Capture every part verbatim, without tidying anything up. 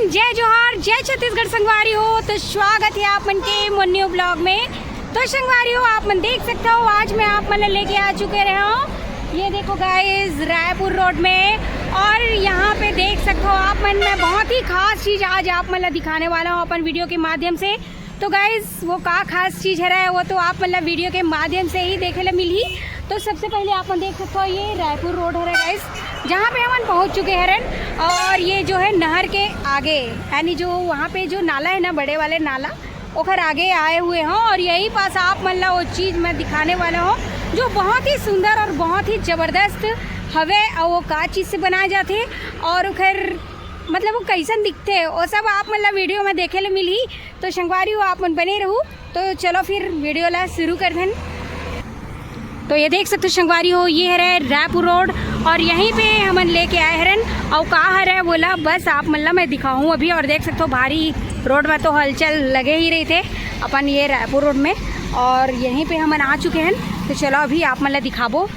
जय जोहार, जय छत्तीसगढ़ संगवारी हो। तो स्वागत है आप मन के मोर न्यू ब्लॉग में। तो संगवारी हो, आप मन देख सकते हो, आज मैं आप मन ला लेके आ चुके रहे हूँ। ये देखो गाइस, रायपुर रोड में। और यहाँ पे देख सकते हो आप मन, मैं बहुत ही खास चीज आज आप मन ला दिखाने वाला हूँ अपन वीडियो के माध्यम से। तो गाइस, वो का खास चीज हरे, वो तो आप मन ला वीडियो के माध्यम से ही देखे ला मिलही। तो सबसे पहले आप मन देख सकते हो, ये रायपुर रोड हरे गाइस, जहाँ पे हमन पहुँच चुके हरन। और ये जो है नहर के आगे, यानी जो वहाँ पे जो नाला है ना, बड़े वाले नाला, ओखर आगे आए हुए हों। और यही पास आप मन ला वो चीज मैं दिखाने वाला हूँ, जो बहुत ही सुंदर और बहुत ही जबरदस्त हवे। और वो का चीज से बनाए जाथे और ओखर मतलब वो कैसन दिखथे, वो सब आप मन ला वीडियो में देखे ले मिलही। तो संगवारी हो, आप मन बने रहू। तो चलो फिर वीडियो ला शुरू करथन। तो ये देख सकते हो संगवारी हो, ये हरे रायपुर रोड और यहीं पे हमन लेके आए हरन। और का हरे बोला, बस आप मन ला मैं दिखाऊँ अभी। और देख सकते हो भारी रोड में तो हलचल लगे ही रहिथे अपन ये रायपुर रोड में। और यहीं पे हमन आ चुके हैं, तो चलो अभी आप मन ला दिखाबो।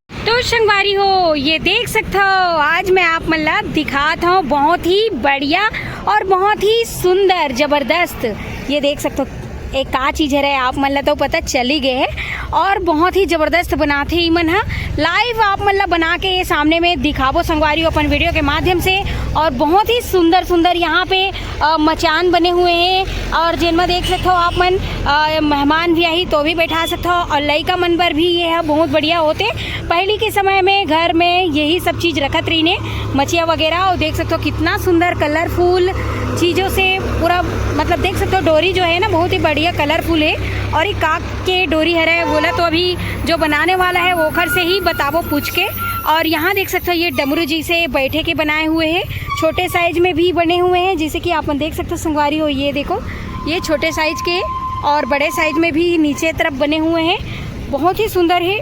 तो संगवारी हो, ये देख सकते हो, आज मैं आप मन ला दिखात हूँ बहुत ही बढ़िया और बहुत ही सुंदर, जबरदस्त। ये देख सकते हो, एक का चीज हरे, आप मन ला तो पता चल ही गए है। और बहुत ही जबरदस्त बनाथे इमन ह। लाइव आप मन ला बना के ये सामने में दिखाबो संगवारी हो अपन वीडियो के माध्यम से। और बहुत ही सुंदर सुंदर यहाँ पे अ, मचान बने हुए हैं। और जिनमें देख सकते हो आप मन, अ, मेहमान भी आही तो भी बैठा सकते हो। और लइका मन बर भी ये ह बहुत बढ़िया होते। पहली के समय में घर में यही सब चीज रखत रहीने, मचिया वगैरह। और देख सकते हो कितना सुंदर कलरफुल चीजों से पूरा, मतलब देख सकते हो डोरी जो है ना, बहुत ही बढ़िया कलरफुल है। और ये काक के डोरी हरे बोला, तो अभी जो बनाने वाला है ओखर से ही बताबो पूछ के। और यहाँ देख सकते हो ये डमरू जी से बैठे के बनाए हुए हैं, छोटे साइज में भी बने हुए हैं, जैसे कि आप मन देख सकते हो संगवारी हो। ये देखो, ये छोटे साइज के और बड़े साइज में भी नीचे तरफ बने हुए हैं। बहुत ही सुंदर है,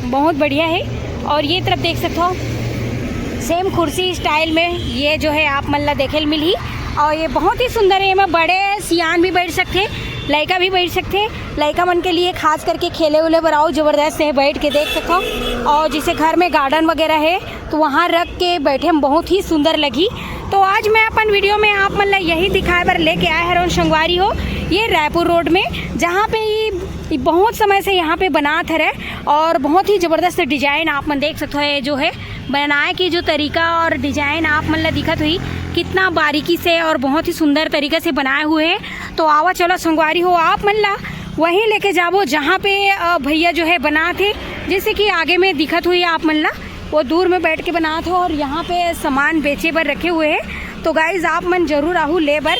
बहुत बढ़िया है। और ये तरफ देख सकते हो सेम कुर्सी स्टाइल में ये जो है आप मन ला देखे ल मिलही। और ये बहुत ही सुंदर है, एमा बड़े सियान भी बैठ सकथे, लइका भी बैठ सकथे। लइका मन के लिए खास करके खेले उले बर अउ जबरदस्त है, बैठ के देख सकथव। और जैसे घर में गार्डन वगैरह है तो वहाँ रख के बैठे में बहुत ही सुंदर लगही। तो आज मैं अपन वीडियो में आप मन ला यही दिखाए बर लेके आए हरौन संगवारी हो, ये रायपुर रोड में, जहाँ पे ये, ये बहुत समय से यहाँ पे बनात हरे और बहुत ही जबरदस्त डिजाइन आप मन देख सकते हो। ये जो है बनाए के जो तरीका और डिजाइन आप मन ला दिखत हुई, कितना बारीकी से और बहुत ही सुंदर तरीका से बनाए हुए है। तो आवा चलो संगवारी हो, आप मन ला वहीं लेके जाबो जहाँ पे अ, भैया जो है बनात हे। जैसे कि आगे में दिखत हुई आप मन ला, वो दूर में बैठ के बनात हो और यहाँ पे सामान बेचे बर रखे हुए हैं। तो गाइज आप मन जरूर आहू ले बर।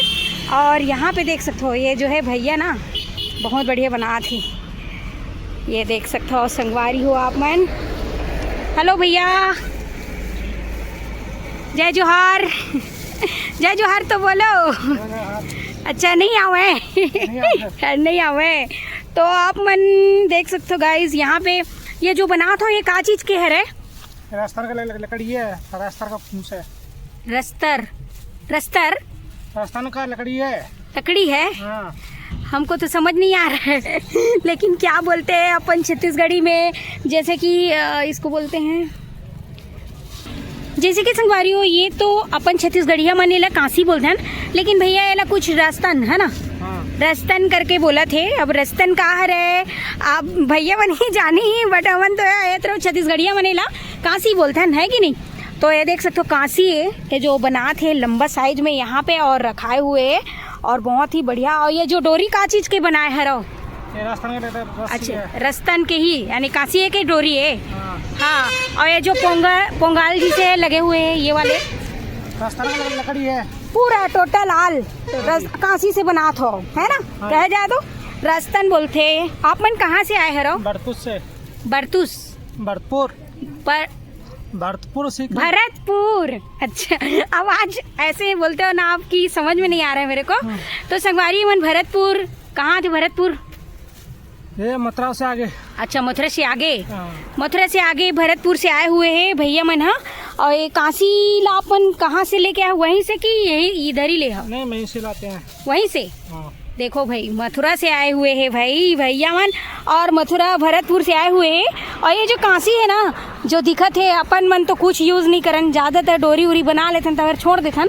और यहाँ पे देख सकते हो ये जो है भैया ना बहुत बढ़िया बनात हे। ये देख सकते हो संगवारी हो आप मन। हेलो भैया, जय जोहार। जय जोहार तो बोलो। अच्छा नहीं आवे। नहीं आवे। तो आप मन देख सकते हो गाइज, यहाँ पे ये जो बनात हो ये का चीज के हरे? रास्तर का लक-, लकड़ी है, रास्तर का फूस है। रस्तर, रस्तर? रास्तर का लकड़ी है। लकड़ी है? हाँ। हमको तो समझ नहीं आ रहा है। लेकिन क्या बोलते हैं अपन छत्तीसगढ़ी में, जैसे कि अ, इसको बोलते हैं, जैसे कि संगवारी हो, ये तो अपन छत्तीसगढ़िया मन एला कांसी बोलथन, लेकिन भैया एला कुछ रस्तन है ना, हाँ। रस्तन करके बोलथे। अब रस्तन का हरे, आप भैया मन ही जानी, बट हमन तो ये तरफ छत्तीसगढ़िया मन एला कांसी बोलथन, है कि नहीं? तो ये देख सकते हो कांसी है, ये जो बनात हे लंबा साइज में यहाँ पे और रखाए हुए है, और बहुत ही बढ़िया। और ये जो डोरी का चीज के बनाए हरव? ये राजस्थान के लेदर रस्सी अच्छा, है। रस्तन के ही, यानी कांसी है के डोरी है? हाँ। हाँ। और ये जो पोंगल, पोंगाल जी से लगे हुए हैं ये वाले? राजस्थान के लकड़ी है। पूरा टोटल आल रस, कांसी से बनात हो, है ना? हाँ। कहे जाए तो रस्तन बोलथे। आप मन कहाँ से आए हरव? बरतुस से। बरतुस? भरतपुर। पर भरतपुर से। भरतपुर। अच्छा, आवाज ऐसे बोलते हो ना आपकी, समझ में नहीं आ रहा है मेरे को। हाँ। तो संगवारी मन, भरतपुर कहाँ थे? भरतपुर? ये मथुरा से आगे। अच्छा, मथुरा से आगे। हाँ। मथुरा से आगे भरतपुर से आए हुए हैं भैया मन, हाँ। और ये कांसी ला अपन कहाँ से लेके आए, वहीं से कि यही इधर ही ले आओ? नहीं, वहीं से लाते हैं। वहीं से? हाँ। देखो भाई, मथुरा से आए हुए हैं भाई भैया मन, और मथुरा भरतपुर से आए हुए हैं। और ये जो कांसी है ना, जो दिखत है, अपन मन तो कुछ यूज नहीं करन, ज्यादातर डोरी उरी बना लेथन तो फिर छोड़ देथन।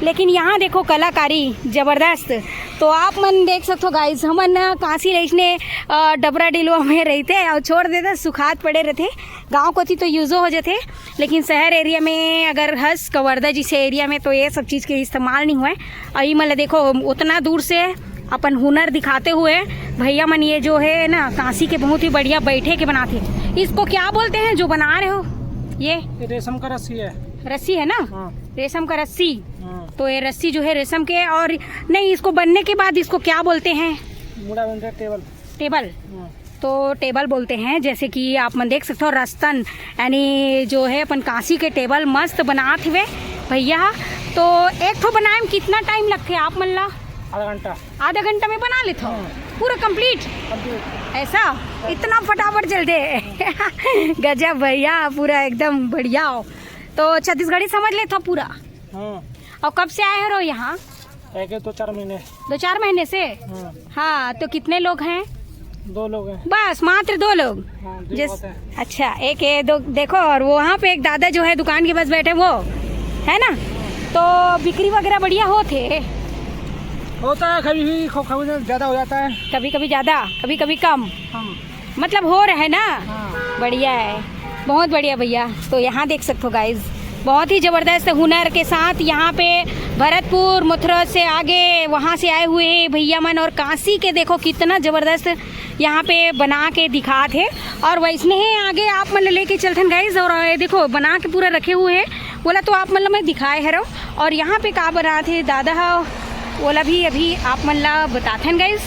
लेकिन यहाँ देखो कलाकारी जबरदस्त। तो आप मन देख सकथो गाइस, हमन न कांसी लइसने, अ, डबरा डिलवा में रहिथे अउ छोड़ देथे, सुखात पड़े रहिथे। गांव कोती तो यूजो हो जाथे, लेकिन शहर एरिया में अगर हस कवर्धा जैसे एरिया में तो ये सब चीज़ के इस्तेमाल नहीं हुए। अउ इमन ला देखो, उतना दूर से अपन हुनर दिखाते हुए भैया मन ये जो है ना कांसी के बहुत ही बढ़िया बैठे के बनाते। इसको क्या बोलते हैं जो बना रहे हो? ये ये रेशम का रस्सी है। रस्सी है ना? हाँ। रेशम का रस्सी। हाँ। तो ये रस्सी जो है रेशम के, और नहीं, इसको बनने के बाद इसको क्या बोलते हैं? मुड़ा बनता है, टेबल। टेबल। हाँ। तो टेबल बोलते हैं। जैसे कि आप मन देख सकते हो रस्तन, यानी जो है अपन कांसी के टेबल मस्त बनात हवे भैया। तो एक ठो बनाए में कितना टाइम लगथे आप मन ला? आधा घंटा। आधा घंटा में बना लेथो? हाँ। पूरा कंप्लीट? कंप्लीट। ऐसा? इतना फटाफट चल दे। गजब भैया, पूरा एकदम बढ़िया हो। तो छत्तीसगढ़ी समझ लेथो पूरा? हाँ। और कब से आए हो यहाँ? एक दो चार महीने। दो चार महीने से? हाँ। हाँ, तो कितने लोग हैं? दो लोग हैं। बस, मात्र दो लोग? हाँ, दो जिस बात है। अच्छा, एक ये दो देखो, और वो वहाँ पे एक दादा जो है दुकान के पास बैठे, वो है ना, तो बिक्री वगैरह बढ़िया होथे? होता है, कभी भी खो- कभी ज़्यादा हो जाता है। कभी कभी ज़्यादा, कभी कभी कम। हाँ। मतलब हो रहा है ना? हाँ। बढ़िया है, बहुत बढ़िया भैया। तो यहाँ देख सकते हो गाइस, बहुत ही ज़बरदस्त हुनर के साथ यहाँ पे भरतपुर, मथुरा से आगे वहाँ से आए हुए भैया मन, और कांसी के देखो कितना ज़बरदस्त यहाँ पे बना के दिखात हे। और वैसने ही आगे आप मन ल लेके चलथन गाइस, और ये देखो बना के पूरा रखे हुए हैं, बोला तो आप मन ल मैं दिखाए हरो। और यहाँ पे का बनात हे दादा हा, ओला भी अभी आप मन ला बताथन गाइस।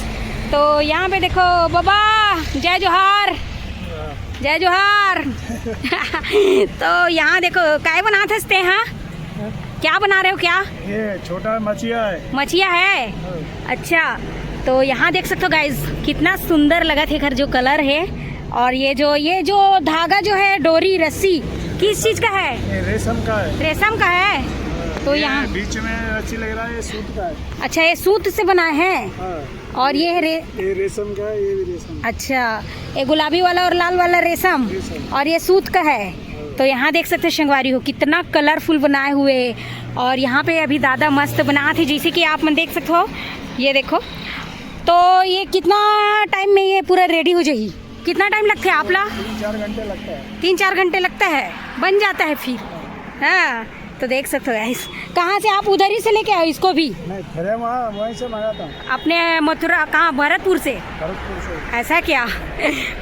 तो यहाँ पे देखो बाबा, जय जोहार, जय जोहार। तो यहाँ देखो, काय बनात हस ते, हाँ? क्या बना रहे हो, क्या? ये छोटा मछिया है। मछिया है? हाँ। अच्छा, तो यहाँ देख सकते हो गाइस, कितना सुंदर लगत हे एकर जो कलर है। और ये जो, ये जो धागा जो है, डोरी, रस्सी, किस चीज़ का है? ये रेशम का है। रेशम का है। तो ये यहाँ बीच में रस्सी लग रहा है, ये सूत का है। अच्छा, ये सूत से बना है। हाँ। और ये रे- ये रेशम का है, ये भी रेशम। अच्छा, ये गुलाबी वाला और लाल वाला रेशम, रेशम। और ये सूत का है। हाँ। तो यहाँ देख सकते हो संगवारी हो, कितना कलरफुल बनाए हुए। और यहाँ पे अभी दादा मस्त बनात हे, जैसे कि आप मन देख सकते हो, ये देखो। तो ये कितना टाइम में ये पूरा रेडी हो जाही? कितना टाइम लगथे आप ला? तीन चार घंटे लगता है। तीन चार घंटे लगता है, बन जाता है फिर। हाँ, तो देख सकते हो गाइस, कहाँ से आप उधर ही से लेके आए हो इसको भी? नहीं, फिर वहाँ, वहीं से मंगाता हूँ। अपने मथुरा, कहाँ, भरतपुर से? भरतपुर से। ऐसा क्या?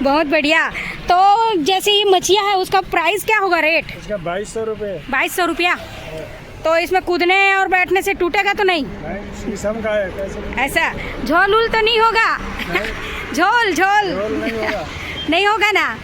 बहुत बढ़िया। तो जैसे ये मछिया है, उसका प्राइस क्या होगा, रेट? इसका बाईस सौ रुपये। बाईस सौ रुपया। तो इसमें कूदने और बैठने से टूटेगा तो नहीं? नहीं, शीशम का है, कैसे? ऐसा झोल उल तो नहीं होगा? नहीं। झोल, झोल। झोल नहीं होगा। नहीं होगा ना?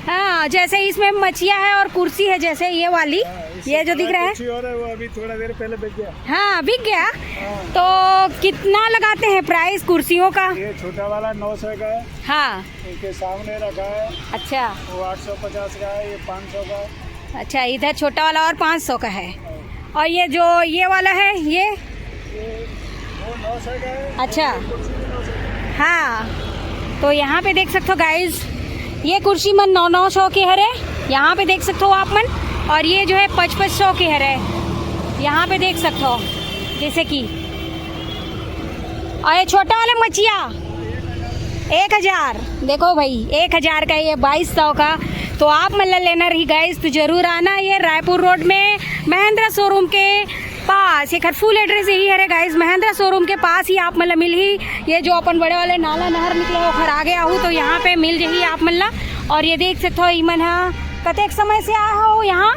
हाँ, जैसे इसमें मछिया है और कुर्सी है, जैसे ये वाली, हाँ, इससे ये जो दिख बड़ा रहा है। कुर्सी और है, वो अभी थोड़ा देर पहले बिक गया। हाँ, बिक गया। हाँ। तो कितना लगाते हैं प्राइस कुर्सियों का? ये छोटा वाला नौ सौ का है। हाँ। एक ये सामने रखा है। अच्छा। वो आठ सौ पचास का है, ये पाँच सौ का है। अच्छा, इधर छोटा वाला और पाँच सौ का है। और ये जो ये वाला है, ये? ये वो नौ सौ का है। अच्छा। ये कुर्सी भी नौ सौ का है। हाँ, तो यहाँ पे देख सकते हो गाइस, ये कुर्सी मन नौ नौ सौ के हरे। यहाँ पे देख सकते हो आप मन, और ये जो है पच पच सौ के हरे। यहाँ पे देख सकते हो, जैसे कि, और ये छोटा वाला मछिया एक हजार। देखो भाई, एक हजार का ये बाईस सौ का। तो आप मन ला लेना रही गाइस, तो जरूर आना। ये रायपुर रोड में महिंद्रा शोरूम के पास, एकर फुल एड्रेस यही हरे गाइस, महिंद्रा शोरूम के पास ही आप मन ला मिलही। ये जो अपन बड़े वाले नाला नहर निकले, ओखर आगे आहू तो यहाँ पे मिल जही आप मन ला। और ये देख सकते हो, इमन हा कतेक समय से आए हो यहाँ?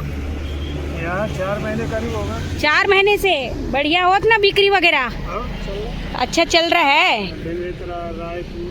यहाँ चार महीने करीब होगा। चार महीने से। बढ़िया होत ना बिक्री वगैरह? हाँ, चल रहा। अच्छा चल रहा है। बेमेतरा, रायपुर,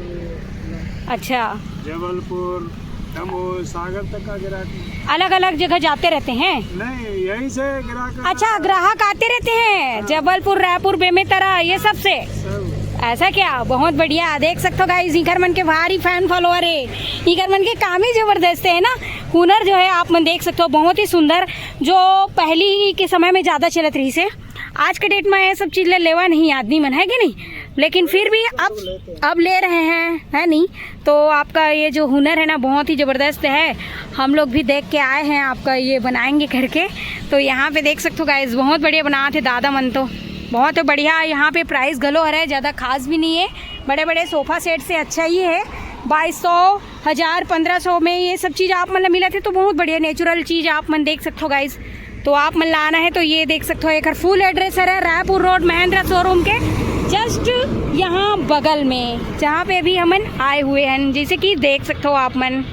अच्छा। जबलपुर, दमोह, सागर तक का गिराक है। अलग अलग जगह जाते रहते हैं? नहीं, यहीं से गिराक। अच्छा, ग्राहक आते रहते हैं? हाँ। जबलपुर, रायपुर, बेमेतरा, ये सब से? सब। ऐसा क्या? बहुत बढ़िया। देख सकते हो गाइस, इकर मन के भारी फैन फॉलोअर है। इकर मन के काम ही जबरदस्त है ना। हुनर जो है आप मन देख सकते हो, बहुत ही सुंदर, जो पहली के समय में ज़्यादा चलत रहिसे। आज के डेट में ये सब चीज़ ले लेवा नहीं आदमी मन, है कि नहीं? लेकिन फिर भी अब, अब ले रहे हैं, है नहीं? तो आपका ये जो हुनर है ना, बहुत ही ज़बरदस्त है। हम लोग भी देख के आए हैं आपका ये बनाएंगे करके। तो यहाँ पे देख सकते हो गाइस, बहुत बढ़िया बनात हे दादा मन तो। बहुत बढ़िया। यहाँ पे प्राइस घलो हरे, ज़्यादा खास भी नहीं है, बड़े बड़े सोफा सेट से अच्छा ही है। बाईस सौ, हज़ार, पन्द्रह सौ में ये सब चीज़ आप मन ला मिलत हे, तो बहुत बढ़िया नेचुरल चीज़ आप मन देख सकथो गाइस। तो आप मन ला आना है तो ये देख सकथो, एकर फुल एड्रेस हरे रायपुर रोड महेंद्रा शोरूम के जस्ट यहाँ बगल में, जहाँ पे अभी हमन आए हुए हैं, जैसे कि देख सकथो आप मन।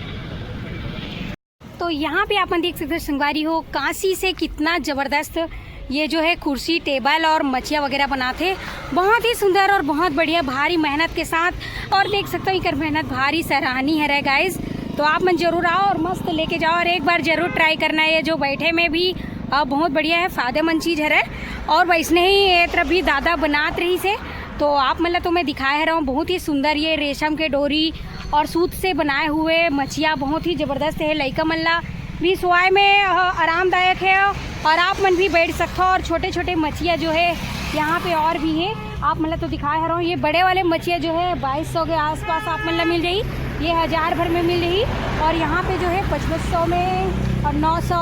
तो यहाँ पे आप मन देख सकते हो संगवारी हो, काशी से कितना ज़बरदस्त ये जो है कुर्सी, टेबल और मचिया वगैरह बनाते, बहुत ही सुंदर और बहुत बढ़िया, भारी मेहनत के साथ। और देख सकते हो, एकर मेहनत भारी सराहनीय हरे गाइस। तो आप मन जरूर आओ और मस्त लेके जाओ और एक बार जरूर ट्राई करना है। ये जो बैठे में भी अ, बहुत बढ़िया है, फायदेमंद चीज़ हरे। और वैसने ही ये तरफ भी दादा बनात रहिस हे, तो आप मन ला तो मैं दिखाए हरव, बहुत ही सुंदर ये रेशम के डोरी और सूत से बनाए हुए मचिया बहुत ही ज़बरदस्त है। लइका मन ला भी सोए में अ, आरामदायक है और आप मन भी बैठ सकथो। और छोटे छोटे मचिया जो है यहाँ पे और भी है, आप मन ला तो दिखाए हरव। ये बड़े वाले मचिया जो है बाईस सौ के आसपास आप मन ला मिल जाही, ये हज़ार भर में मिल जाही। और यहाँ पे जो है पचपन सौ में और नौ सौ,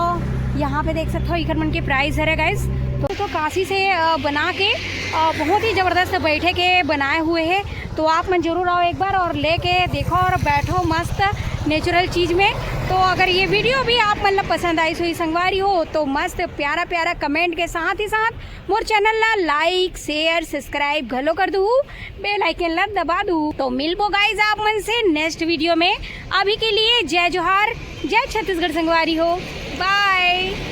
यहाँ पे देख सकते हो एकर मन के प्राइस हरे गाइस। तो, तो काशी से अ, बना के अ, बहुत ही ज़बरदस्त बैठे के बनाए हुए हैं। तो आप मन जरूर आओ एक बार और लेके देखो और बैठो मस्त नेचुरल चीज़ में। तो अगर ये वीडियो भी आप मन ला पसंद आइस होही संगवारी हो, तो मस्त प्यारा प्यारा कमेंट के साथ ही साथ मोर चैनल ला लाइक, शेयर, सब्सक्राइब घलो कर दू, बेल आइकन ला दबा दू। तो मिलबो गाइस आप मन से नेक्स्ट वीडियो में। अभी के लिए जय जोहार, जय छत्तीसगढ़ संगवारी हो, बाय।